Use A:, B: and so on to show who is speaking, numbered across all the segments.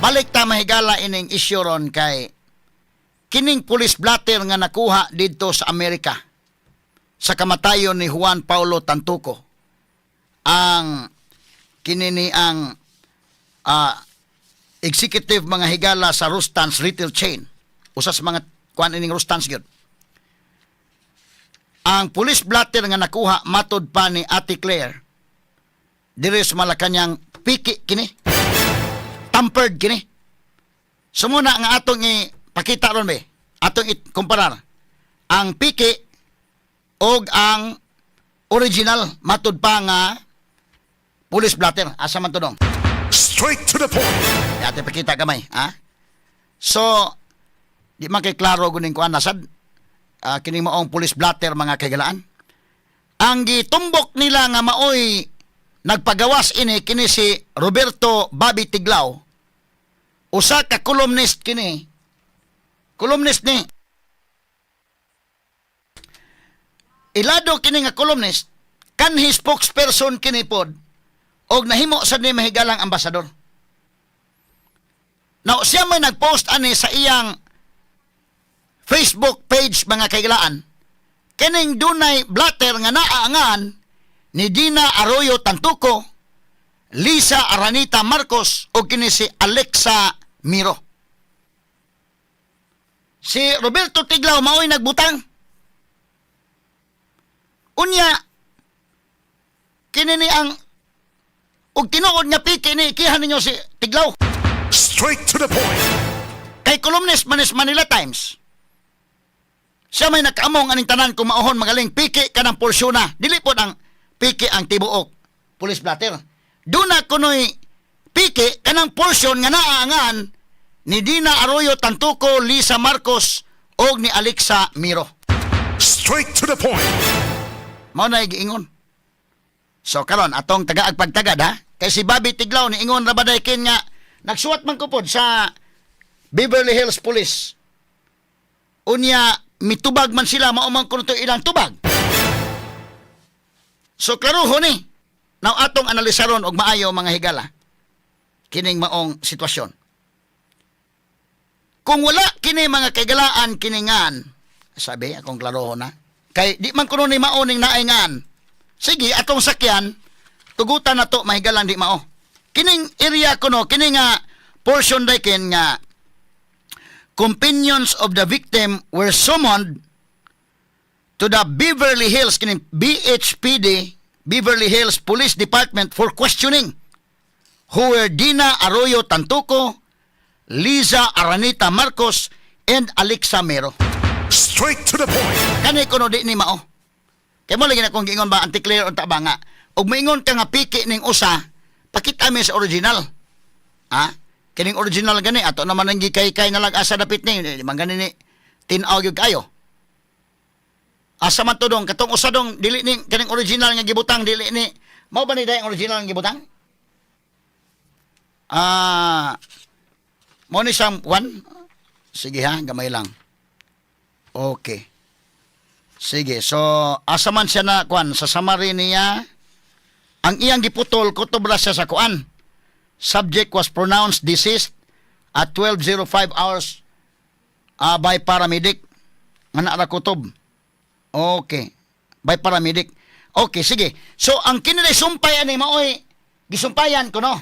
A: Balik ta, mahigala, ining issue ron kay kining police blotter nga nakuha didto sa Amerika sa kamatayon ni Juan Paulo Tantuco, ang kini ni ang executive, mga higala, sa Rustans retail chain, usa sa mga kuan ining Rustans gyud. Ang police blotter nga nakuha, matod pa ni Ate Claire diri sa Malacañang, piki kini, tampered kini. Sumuna nga atong ipakita ron be, atong ikumparar ang piki og ang original matod pa nga police blotter. Asa man to dong?
B: Straight to the point.
A: Ate pakita gamay, ha? So, di man kay klaro guning kuan nasad kining maong police blotter, mga kaigalaan. Ang gitumbok nila nga maoy nagpagawas ini, kini si Roberto Bobby Tiglao. Usa ka columnist kini. Columnist ni. Ilado kini nga columnist, kanhi spokesperson kini pod og nahimo sad ni, mahigalang, ambasador. Now, siya may nag-post ani sa iyang Facebook page, mga kaigalaan. Kining dunay blotter nga naaangan ni Dina Arroyo Tantuco, Lisa Aranita Marcos o kini si Alexa Miro. Si Roberto Tiglao mao'y nagbutang. Unya, kini ni ang og tinuod nga piki ni, ikihan ninyo si Tiglao.
B: Straight to the point.
A: Kay columnist man is Manila Times. Siya may nakaamong aning tanan kung maohon magaling piki kanang porsyon na. Dili po ang piki ang tibuok police blotter. Duna kunoy piki kanang portion nga naaangan ni Dina Arroyo Tantuco, Lisa Marcos og ni Alexa Miro.
B: Straight to the point.
A: Mao na giingon. So karon atong tagaag pagtagad ha. Kay si Bobby Tiglao ni ingon ra ba kin nga nagsuwat man ko pod sa Beverly Hills Police. Unya mitubag man sila, mao man kuno to ilang tubag. So klaroho ni. Now atong analisaron og maayo, mga higala, kining maong sitwasyon. Kung wala kini, mga kaigalaan, kiningan, sabi akong klaroho na. Kay di man kuno ni mao ning naingan. Sige, atong sakyan, tugutan na to, mahigalan, di mao. Kining area kuno, kini nga portion ken nga companions of the victim were summoned to the Beverly Hills kining BHPD, Beverly Hills Police Department, for questioning, who were Dina Arroyo Tantuco, Liza Aranita Marcos and Alexa Mero.
B: Straight to the point.
A: Kani kuno di ni mao. Kay mo lagi na kung giingon ba anti-clear unta ba nga ug moingon ka nga piki ning usa, pakita mi sa original. Ha? Kining original gani ato naman ang gikay-kay na lag asa dapit ni, di man gani ni tin-aw gyud kayo. Asa man to dong katong usa dong, dili ni kaning original nga gibutang, dili ni mao ba ni dayang original nga gibutang? Ah, mo ni siyang one. Sige ha, gamay lang. Okay. Sige, so asa man siya na kuan sa summary niya, ang iyang giputol kutob ra siya sa kuan. Subject was pronounced deceased at 12:05 hours by paramedic. Nga naa kutob. Okay. By paramedic. Okay, sige. So ang kinili sumpay ani maoy gisumpayan ko no.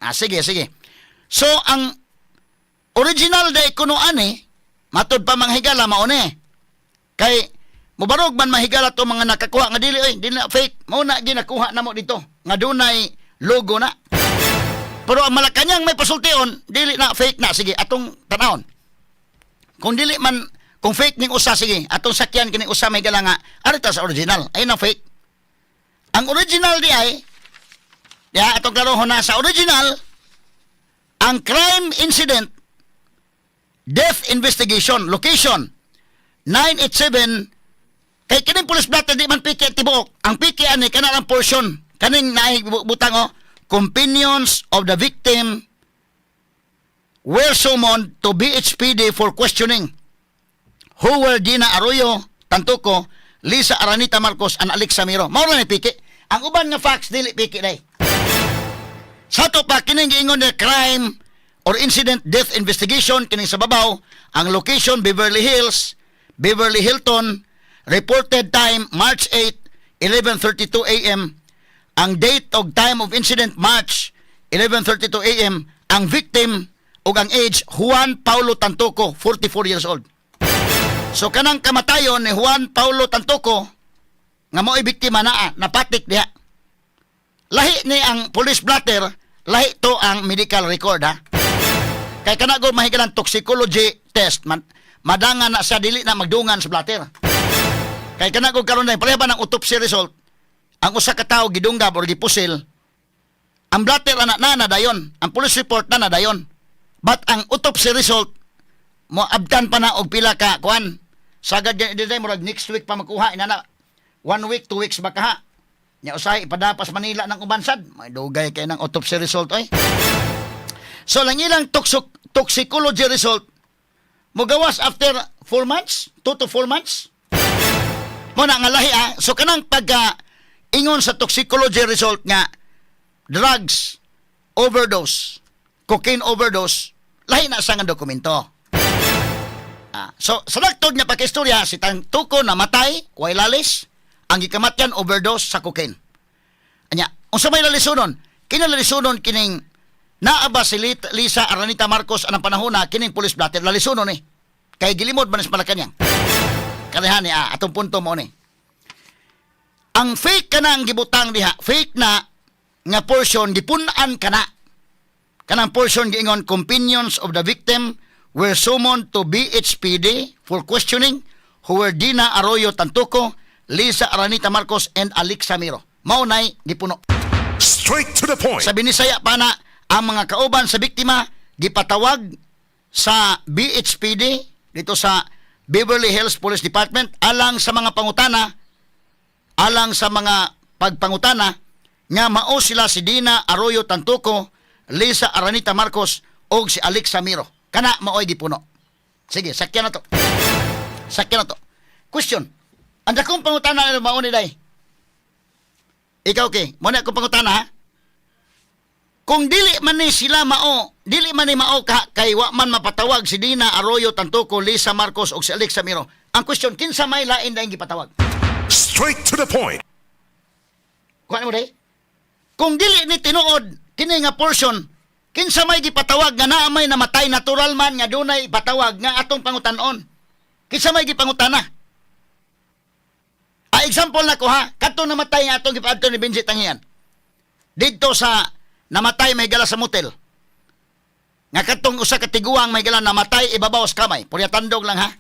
A: Ah, sige, sige. So ang original day kuno ani, matod pa, mga higala, mao ni. Kay mubarog man, mahigala, to mga nakakuha nga dili oy, dili na fake. Mao na ginakuha namo dito nga dunay logo na. Pero ang Malacañang may pasultion, dili na fake na. Sige, atong tanawon. Kung dili man, kung fake ning usa, sige, atong sakyan kining usa, may nga arita sa original. Ay na fake. Ang original di ay, ya, atong klarohon na sa original, ang crime incident, death investigation, location, 987, kay kining police blotter di man piki ang tibuok. Ang piki ani kana ang portion kaning naay butang oh, companions of the victim were summoned to BHPD for questioning, who were Dina Arroyo Tantuco, Lisa Aranita Marcos and Alexa Miro. Mao ra ni piki. Ang uban nga facts dili piki day. Sa to pa kining giingon ni crime or incident death investigation, kining sa babaw, ang location Beverly Hills, Beverly Hilton, reported time March 8, 11:32 a.m. Ang date og time of incident March 11:32 a.m. Ang victim ug ang age, Juan Paulo Tantoco, 44 years old. So kanang kamatayon ni Juan Paulo Tantoco nga mao'y biktima naa napatik diha. Lahi ni ang police blotter, lahi to ang medical record ha. Kay kana gud mahigalan toxicology test man, madangan na sa dili na magdungan sa blotter. Kay kana gud karon na pareha ba ng autopsy result, ang usa ka tawo gidunggab or gipusil, ang blotter ana na na dayon, ang police report na na dayon. But ang autopsy result mo abtan pa na og pila ka kuan. Sagad di murag next week pa makuha inana. One week, 2 weeks ba kaha. Nya usahay ipadapas Manila ng ubansad. May dugay kay ng autopsy result oy. So lang ilang toxicology result mogawas after 4 months, 2 to 4 months. Mo na nga lahi ah. So kanang pagka ingon sa toxicology result nga drugs overdose, cocaine overdose, lahi na sa nga dokumento. Ah, so sa laktod nga pagkistorya, si Tantoco namatay, way lalis, ang gikamatyan overdose sa cocaine. Anya, unsa may lalisunon? Kinalisunon kining naa ba si Lisa Aranita Marcos anang panahon na kining police blotter lalisunon eh. Kay gilimod man sa Malacañang. Kanihan ni ah, atong punto mo ni. Ang fake ka na ang gibutang diha, fake na nga portion gipun-an kana. Kanang portion giingon companions of the victim were summoned to BHPD for questioning, who were Dina Arroyo Tantoco, Lisa Aranita Marcos and Alexa Miro. Mao nay gipuno.
B: Straight to the point.
A: Sa Binisaya pa na ang mga kauban sa biktima gipatawag sa BHPD dito sa Beverly Hills Police Department alang sa mga pangutana, alang sa mga pagpangutana nga mao sila si Dina Arroyo Tantoco, Lisa Aranita Marcos og si Alexa Miro. Kana maoy gipuno. Sige, sakyan na to. Sakyan na to. Question. Ang dakong pangutana mao ni day. Ikaw okay, mo na akong pangutana ha. Kung dili man ni sila mao, dili man ni mao ka kay wa man mapatawag si Dina Arroyo Tantoco, Lisa Marcos og si Alexa Miro. Ang question, kinsa may lain dayong gipatawag?
B: Straight to the point.
A: Kuha mo day? Kung dili ni tinuod kini nga portion, kinsa may gipatawag nga naa may namatay, natural man nga dunay ipatawag nga atong pangutan-on? Kinsa may gipangutana? Ah, example na ko ha, kadto namatay nga atong gipaadto ni Benji Tanghian. Didto sa namatay may gala sa motel. Nga kadtong usa ka tiguang may gala namatay ibabaw sa kamay. Purya tandog lang ha.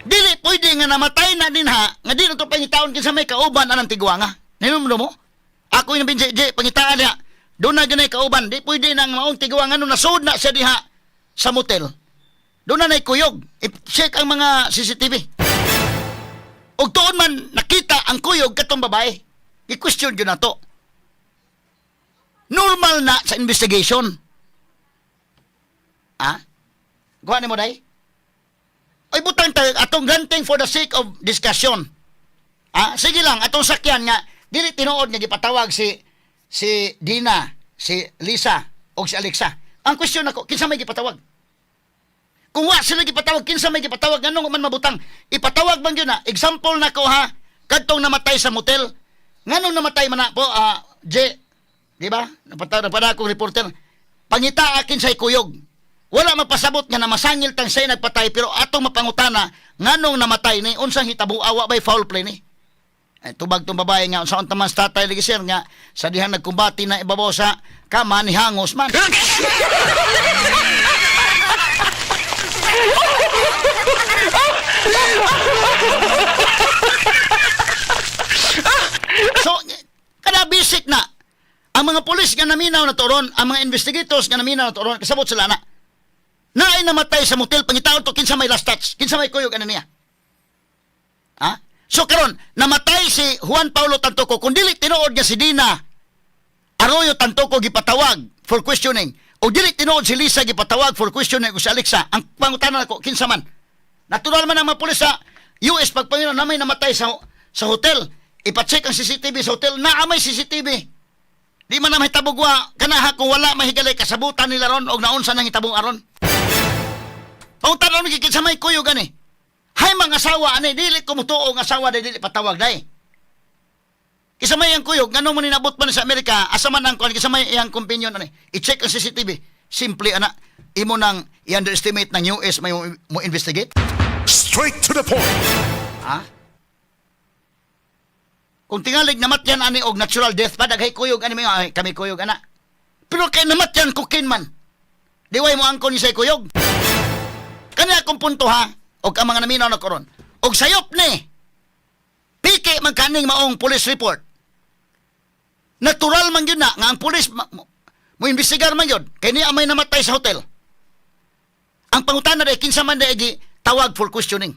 A: Dili pwede nga namatay na din ha, nga di na to pangitaon kinsa may kauban anang tiguang ha. Ninumdo mo? Ako yung Benji, J, pangitaan niya. Doon na ganay kauban. Di pwede nang maong tiguang ano, nasud na siya diha sa motel. Doon na kuyog. I-check ang mga CCTV. Og tuon man nakita ang kuyog katong babae. I-question yun na to. Normal na sa investigation. Ah? Kuha ni mo day? Ay butang tayo atong granting for the sake of discussion. Ah, sige lang atong sakyan nga dili tinuod nga gipatawag si Dina, si Lisa o si Alexa. Ang question nako, kinsa may gipatawag? Kung wa sila gipatawag, kinsa may gipatawag, nganong man mabutang? Ipatawag bang yun na? Example na ko ha, kadtong namatay sa motel. Nganong namatay man na po, ah, J, di ba? Napatawag na akong reporter. Pangita akin sa kuyog. Wala mapasabot nga namasangil tang siya nagpatay, pero atong mapangutana nganong namatay ni, unsang hitabo, awa bay foul play ni? Ay, tubag tong babae nga unsaon ta man sa tatay lagi sir nga sa dihang nagkumbati na ibabaw sa kama ni hangos man. So, kada basic na. Ang mga pulis nga naminaw na turon, ang mga investigators nga naminaw na turon, kasabot sila na. Naay namatay sa motel, pangitaon to kinsa may last touch, kinsa may kuyog ano niya. Ha? So karon namatay si Juan Paulo Tantoco, kung dili tinuod nga si Dina Arroyo Tantoco gipatawag for questioning o dili tinuod si Lisa gipatawag for questioning o si Alexa, ang pangutana nako, kinsa man? Natural man ang mga pulis sa US pagpanginoon na may namatay sa hotel, ipacheck ang CCTV sa hotel, naa may CCTV. Di man na mahitabo wa kana ha, kung wala mahigalay kasabutan nila ron og naunsa nang hitabo aron. Pangutan-on mi kinsa may kuyog ani. Hay mga asawa ani, dili ko mutuo nga asawa dili patawag dai. Kinsa may ang kuyog, ngano mo ninabot man sa Amerika, asa man ang kuan, kinsa may iyang companion ani? I-check ang CCTV. Simple ana, imo nang i-underestimate ng US may mo investigate.
B: Straight to the point.
A: Ha? Kung tingalig namatyan ani og natural death pa, daghay kuyog ani, may ay, kami kuyog ana. Pero kay namatyan cocaine man. Diway mo angkon ni say kuyog. Kani akong punto ha, og ang mga naminaw na karon. Og sayop ni. Piki man kaning maong police report. Natural man yun na nga ang police mo imbestigar man yun kay niya may namatay sa hotel. Ang pangutana dai, kinsa man dai gi tawag for questioning?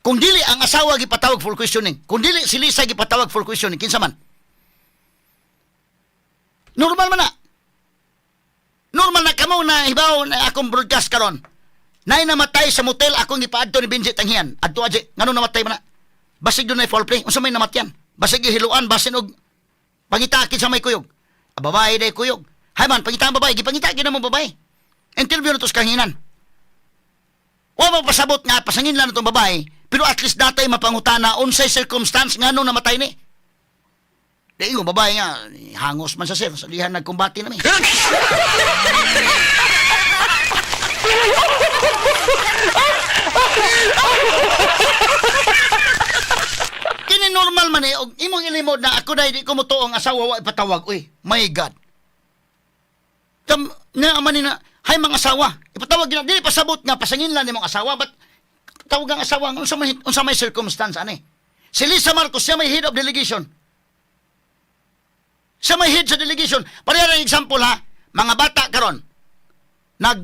A: Kung dili ang asawa gipatawag for questioning, kung dili si Lisa gipatawag for questioning, kinsa man? Normal man na. Normal na kamo na hibaw na akong broadcast karon. Nay namatay sa motel, akong gipaadto ni Benji Tanghian. Adto aje, ngano namatay man na? Basig dunay foul play, unsa may namatyan? Basig gihiluan, basin og pangita sa may kuyog. A babae day kuyog. Hay man, pangita ang babae, gipangita gyud mo babae. Interview na to sa kahanginan. Wa mo pasabot nga pasangin lang itong babae, pero at least datay mapangutana unsay circumstance ngano namatay ni. Di ko babae nga hangos man sa sir, sa dihan nagkumbati na mi. Kini normal man eh, og imong ilimod na ako dahil di ko mutuo ang asawa wa ipatawag. Uy, my God. Tam, na man ni na, hay mga asawa, ipatawag na, dili pasabot nga, pasangin lang nimong asawa, but tawag ang asawa, unsa may circumstance, ani? Si Lisa Marcos, siya may head of delegation. Siya may head sa delegation. Pareha ng example ha, mga bata karon nag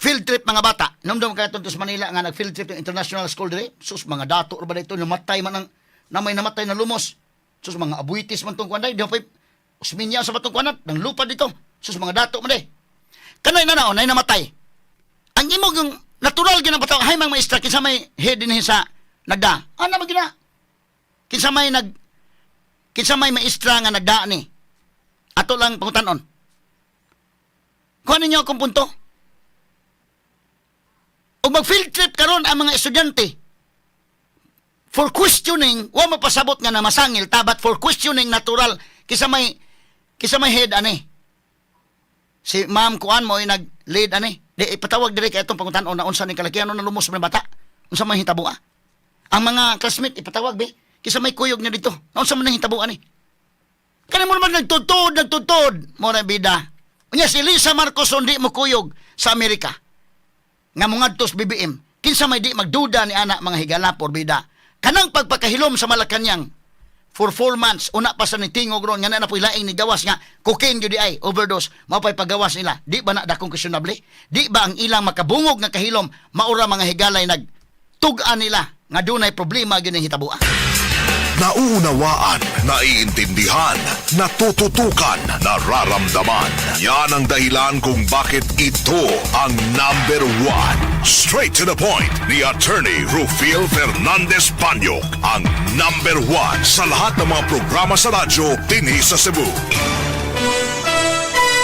A: field trip mga bata. Namdam kaya sa Manila nga nag field trip yung international school dire. Sus, mga dato or ba dito, namatay man ang, na may namatay na lumos. Sus, mga abuitis man tong kuan day. Di pa Osminya sa batong kuan nang lupa dito. Sus, mga dato man day. Kanay na naon, nay namatay. Ang imong yung natural gyud ang bataw, hay mang maestra, kinsa may head dinhi sa nagda. Ana man gina. Kinsa may maestra nga nagda ni. Ato lang pangutan-on. Kuha ninyo akong punto. Ug mag field trip karon ang mga estudyante for questioning, wa mapasabot nga na masangil ta, but for questioning natural kisa may head ani. Si Ma'am Kuan mo ay nag-lead ani. Di ipatawag diri kay atong pangutan-on na unsa ning kalakihan na lumos man bata. Unsa may hitabo ah? Ang mga classmate ipatawag be. Kisa may kuyog niya dito. Na unsa man nang hitabo ani? Kani mo naman nagtutod, nagtutod. Mo na bida. Unya si Lisa Marcos hindi mo kuyog sa Amerika. Nga mongadtos BBM. Kinsa may di magduda ni ana, mga higala, porbida? Kanang pagpakahilom sa Malacanang for 4 months, una pa sa nitingog ron, nga na na po'y laing ni gawas nga, cocaine gyud ay, overdose, mao pa'y pagawas nila. Di ba na dakong questionable? Di ba ang ilang makabungog nga kahilom, maura mga higalay nag tug-an nila nga dunay problema gyud ning hitaboa?
B: Nauunawaan, naiintindihan, natututukan, nararamdaman. Yan ang dahilan kung bakit ito ang number one. Straight to the point ni Attorney Rufil Fernandez Banyok, ang number one sa lahat ng mga programa sa radyo dinhi sa Cebu.